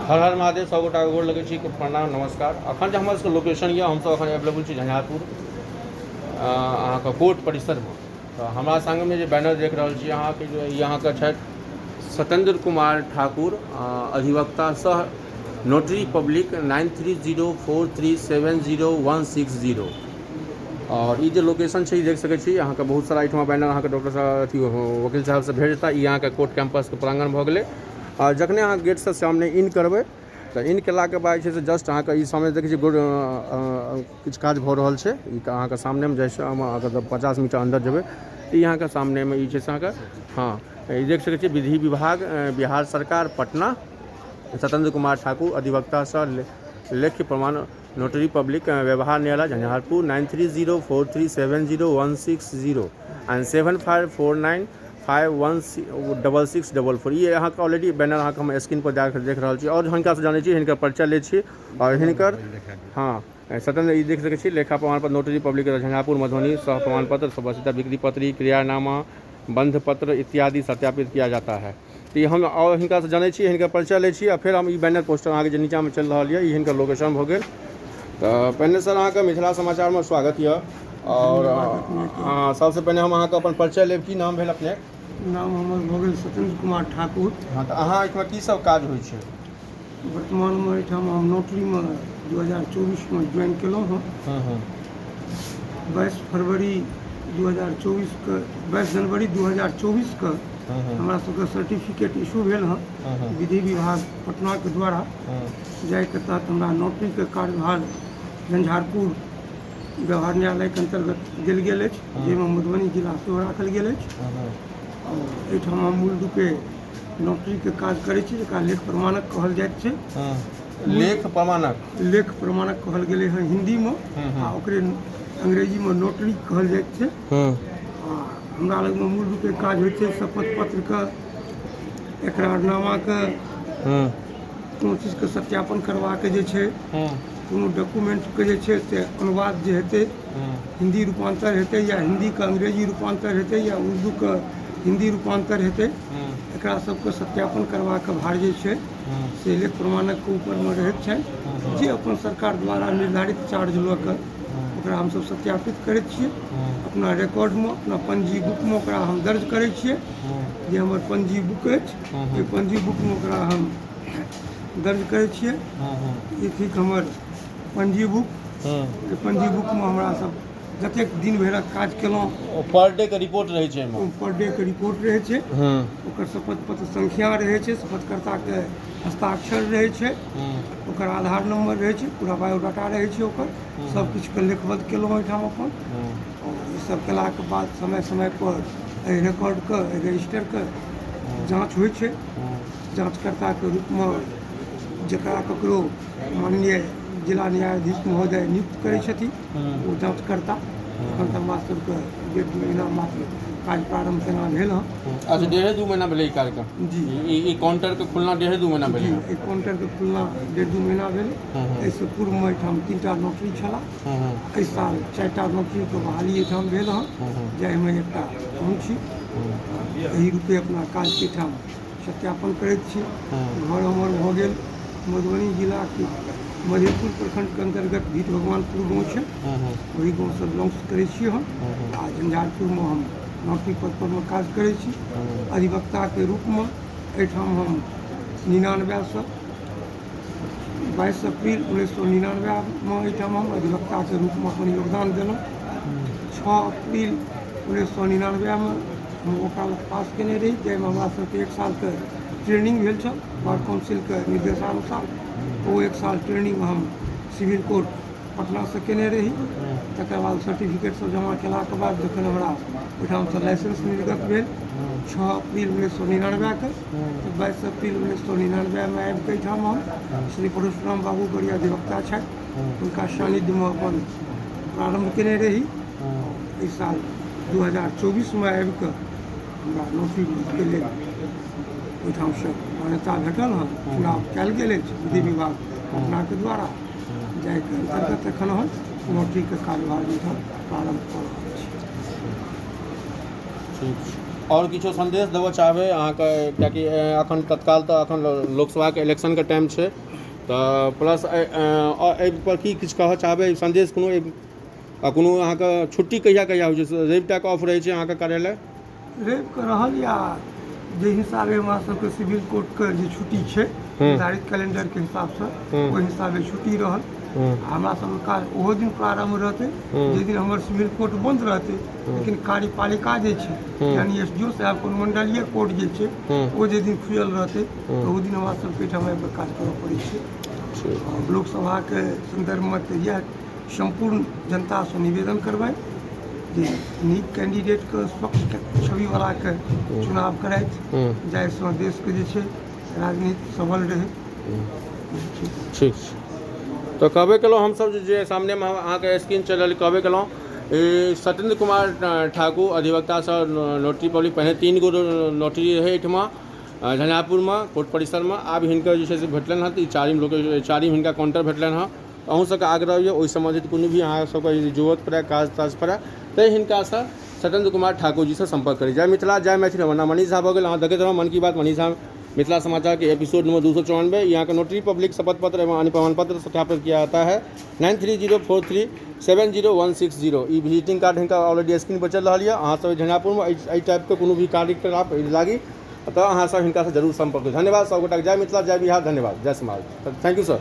हर हर महादेव। सब गोटाके गोर लगै छी, प्रणाम, नमस्कार। अखन जे हमर सबके लोकेशन यऽ, हमसब अखन एवेलेबल छी झंझारपुर अहाँके कोर्ट परिसरमे। तऽ हमरा संगमे जे बैनर देख रहल छी अहाँके, जे ई अहाँके छथि सत्येन्द्र कुमार ठाकुर, अधिवक्ता सह notary public, 9304370160। आओर ई जे लोकेशन छै, ई देख सकै छी अहाँके, बहुत सारा एहिठमा बैनर अहाँके डॉक्टर साहब, अथी वकील साहबसँ भेट जेता। ई अहाँके कोर्ट कैंपसके प्रांगण भऽ गेलै। आओर जखने अहाँ गेटसँ सामने इन करबै, तऽ इन केलाके बाद जे छै से जस्ट अहाँके ई सामने देखै छी किछु काज भऽ रहल छै। ई तऽ अहाँके सामनेमे जाइ छै, अहाँके 50 मीटर अन्दर जेबै तऽ ई अहाँके सामनेमे ई छै से अहाँके, हँ, ई देख सकै छियै, विधि विभाग, बिहार सरकार, पटना, सत्येन्द्र कुमार ठाकुर, अधिवक्ता सह लेख्य प्रमाण नोटरी पब्लिक, व्यवहार न्यायालय झंझारपुर, 9304370160 and 7549516644। ई अहाँके ऑलरेडी बैनर अहाँके हम स्क्रीन पर जाकर देख रहल छी। आओर हिनकासँ जानै छी, हिनकर परिचय लै छी आओर हिनकर, हँ, सत्येन्द्र, ई देख सकै छी, लेखा प्रमाण पत्र, नोटरी पब्लिक, झंझारपुर, मधुबनी, सह प्रमाण पत्र, सदस्यता बिक्री पत्री, क्रियानामा, बंध पत्र इत्यादि सत्यापित किया जाता है। तऽ ई हम आओर हिनकासँ जानै छी, हिनकर परिचय लै छी। आ फेर हम ई बैनर पोस्टर अहाँके जे नीचाँमे चलि रहल यऽ, ई हिनकर लोकेशन भऽ गेल। तऽ पहिने सर, अहाँके मिथिला समाचारमे स्वागत यऽ। आओर सबसँ पहिने हम अहाँके अपन परिचय लेब। की नाम भेल अपने? नाम हमर भऽ गेल सत्येन्द्र कुमार ठाकुर। हँ, तऽ अहाँ एहिठमा की सब काज होइ छै? वर्तमानमे एहिठाम हम नौकरीमे 2024मे ज्वाइन केलहुँ हँ। हँ हँ 22 फरवरी 2024के, 22 जनवरी 2024के हँ हँ हमरा सबके सर्टिफिकेट इशू भेल हँ हँ हँ विधि विभाग पटनाके द्वारा, जाहिके तहत हमरा नौकरीके कार्यभार झंझारपुर व्यवहार न्यायालयके अन्तर्गत देल गेल अछि, जाहिमे मधुबनी जिला सेहो राखल गेल अछि। आओर एहिठाम हम मूल रूपे नौकरीके काज करै छी, जकरा लेख प्रमाणक कहल जाइत छै। लेख प्रमाणक। लेख प्रमाणक कहल गेलै हँ हिन्दीमे आ ओकरे अंग्रेजीमे नोटरी कहल जाइत छै। आ हमरा लगमे मूल रूपे काज होइ छै शपथ पत्रके, एकरारनामाके, कोनो चीजके सत्यापन करबाके जे छै, कोनो डॉक्यूमेंटके जे छै से अनुवाद जे हेतै, हिन्दी रूपान्तर हेतै या हिन्दीके अंग्रेजी रूपान्तर हेतै या उर्दूके हिन्दी रूपान्तर हेतै, एकरा सबके सत्यापन करबाक भार जे छै से लेख प्रमाणकके ऊपरमे रहैत छनि, जे अपन सरकार द्वारा निर्धारित चार्ज लऽ कऽ ओकरा हमसब सत्यापित करैत छियै। अपना रिकॉर्डमे, अपना पंजी बुकमे ओकरा हम दर्ज करै छियै। जे हमर पंजी बुक अछि, ओहि पंजी बुकमे ओकरा हम दर्ज करै छियै। ई थिक हमर पंजी बुक। एहि पंजी बुकमे हमरा सब जतेक दिन भरिक काज केलहुँ। पर डे के रिपोर्ट रहै छै एहिमे? पर डे के रिपोर्ट रहै छै। ओकर शपथ पत्र संख्या रहै छै, शपथकर्ताके हस्ताक्षर रहै छै, ओकर आधार नंबर रहै छै, पूरा बायोडाटा रहै छै ओकर, सब किछुके लेखबद्ध केलहुँ एहिठाम अपन। आओर ई सब केलाके बाद समय समय पर एहि रिकॉर्डके, एहि रजिस्टरके जाँच होइ छै। जाँचकर्ताके रूपमे जकरा ककरो माननीय जिला न्यायाधीश महोदय नियुक्त करै छथिन, ओ जाँचकर्ता। एखन तऽ हमरा सबके 1.5 दू महीना मात्र काज प्रारम्भ केना भेल हँ। अच्छा, 1.5 दू महीना भेलै ई कार्यक्रम? जी। ई ई काउंटरके खुलना 1.5 दू महीना भेलै? जी, एहि काउंटरके खुलना 1.5 दू महीना भेल। एहिसँ पूर्वमे एहिठाम तीनटा नौकरी छलाह। एहि साल चारिटा नौकरीके बहाली एहिठाम भेल हँ, जाहिमे एकटा हम छी। एहि रूपे अपना काजके एहिठाम सत्यापन करैत छी। घर हमर भऽ गेल मधुबनी जिलाके मधेपुर प्रखंडके अन्तर्गत भीठ भगवानपुर गाँव छै, ओहि गाँवसँ बिलोंग्स करै छी हम। आ झंझारपुरमे हम नौकरी पद परमे काज करै छी अधिवक्ताके रूपमे। एहिठाम हम 99सँ, 22 अप्रील 1999मे एहिठाम हम अधिवक्ताके रूपमे अपन योगदान देलहुँ। 6 अप्रील 1999मे हम वकालत पास केने रही, जाहिमे हमरा सबके एक सालके ट्रेनिंग भेल छल बार काउंसिलके निर्देशानुसार। ओ एक साल ट्रेनिंग हम सिविल कोर्ट पटनासँ केने रही। तकर बाद सर्टिफिकेट सब जमा केलाके बाद जखन हमरा ओहिठामसँ लाइसेंस निर्गत भेल 6 अप्रील 1999के, तऽ 22 अप्रील 1999मे आबिकऽ एहिठाम हम श्री परशुराम बाबू बड़ी अधिवक्ता छथि, हुनका सान्निध्यमे अपन प्रारम्भ केने रही। एहि साल 2024मे आबिकऽ हमरा नौकरीके लेल ओहिठामसँ मान्यता भेटल हँ। चुनाव कयल गेल अछि विधि विभाग पटनाके द्वारा, जाहिके अन्तर्गत एखन हम नौकरीके कार्यभार एहिठाम प्रारम्भ कऽ रहल छी। ठीक छै। आओर किछो सन्देश देबऽ चाहबै अहाँके? कियाकि एखन तत्काल तऽ एखन लोकसभाके इलेक्शनके टाइम छै, तऽ प्लस एहिपर की किछु कहऽ चाहबै, सन्देश कोनो? आ कोनो अहाँके छुट्टी कहिया कहिया होइ छै? रवि टाके ऑफ रहै छै अहाँके कार्यालय? रविके रहल या जे हिसाबे हमरा सबके सिविल कोर्टके जे छुट्टी छै निर्धारित कैलेंडरके हिसाबसँ, ओहि हिसाबे छुट्टी रहल। हमरा सबके काज ओहो दिन प्रारम्भ रहतै जाहि दिन हमर सिविल कोर्ट बन्द रहतै, लेकिन कार्यपालिका जे छै, यानी एस.डी.ओ. साहब, अनुमंडलीय कोर्ट जे छै, ओ जे दिन खुजल रहतै तऽ ओहि दिन हमरा सबके एहिठाम आबि कऽ काज करऽ पड़ै छै। लोकसभाके सन्दर्भमे तऽ इएह सम्पूर्ण जनतासँ निवेदन करबै जे नीक कैंडिडेटके, स्वच्छ छविवलाके चुनाव करथि, जाहिसँ देशके जे छै राजनीति सबल रहै। ठीक छै। तऽ कहबे केलहुँ हमसभ जे सामनेमे अहाँके स्क्रीन चलि रहल, कहबे केलहुँ, ई सत्येन्द्र कुमार ठाकुर, अधिवक्ता सह नोटरी पब्लिक। पहिने तीन गो नोटरी रहै एहिठमा झंझारपुरमे कोर्ट परिसरमे। आब हिनकर जे छै से भेटलनि हँ, तऽ ई चारिम लोक, चारिम हिनका काउंटर भेटलनि हँ। अहूँ सबके आग्रह यऽ, ओहि सम्बन्धित कोनो भी अहाँ सबके यदि जरूरत पड़ै, काज ताज पड़ै, तऽ हिनकासँ, सत्येन्द्र कुमार ठाकुर जीसँ सम्पर्क करी। जय मिथिला, जय मैथिली। हमर नाम मनीष झा भऽ गेल। अहाँ देखैत रहू मन की बात मनीष झा, मिथिला समाचार के एपिसोड नंबर 294। यहाँ का नोटरी पब्लिक शपथ पत्र एवं अन्य प्रमाण पत्र सत्यापित किया जाता है। 9304370160। ई विजिटिंग कार्ड हिनका ऑलरेडी स्क्रीन पर चलि रहल यऽ। अहाँ सब झंझारपुरमे एहि टाइपके कोनो भी कार्यकलाप लागी तऽ अहाँ सब हिनकासँ जरूर सम्पर्क करू। धन्यवाद सब गोटाके। जय मिथिला, जय बिहार। धन्यवाद। जय समाज। Thank you sir.